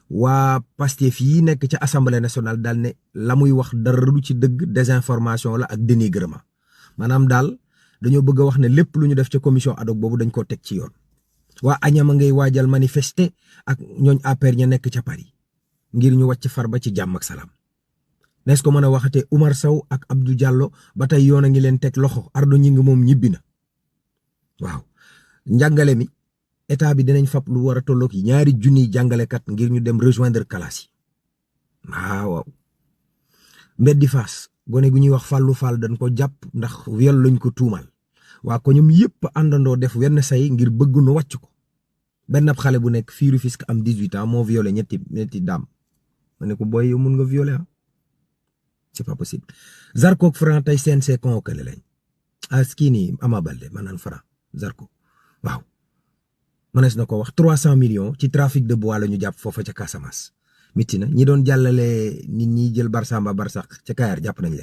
waa Pastef yi nekk ca assemblée nationale daal ne la muy wax dara du ci dëgg, désinformation la ak dénigrement maanaam daal dañoo bëgg a wax ne lépp lu ñu def ca commission ad hoc boobu dañ koo teg ci yoon. waa Agnam a ngay waajal manifester ak ñooñ APR ña nekk ca Paris ngir ñu wàcc Farba ci jàmm ak salaam. nees ko mën a waxatee Oumar Sow ak Abdou Diallo ba tey yoon a ngi leen teg loxo. Ardo Gningue moom ñibbi na. waaw njàngale mi état bi dinañ fab lu war a tolloog 2 junniy jàngalekat ngir ñu dem rejoindre classe yi. waaw mbeddi Fass gone gu ñuy wax Fallou Fall dañ ko jàpp ndax viol lañ ko tuumal. waa ko ñoom yëpp àndandoo def wenn say ngir bëgg nu wàcc ko. benn xale bu nekk fii Rufisque am 18 ans moo violé ñetti daam. ma ne ko booy yow mun nga violé ah. c'est pas possible. Zarko ak Franc tey CNG convoqué lañ. kii nii Ama Baldé ma naan Franc Zarko waaw. mënees na ko wax 300 millions ci trafic de bois la ñu jàpp foofa ca Casamance. mitti na ñi doon jàllale nit ñi jël Barsamba Barsax ca Kayar jàpp nañ leen.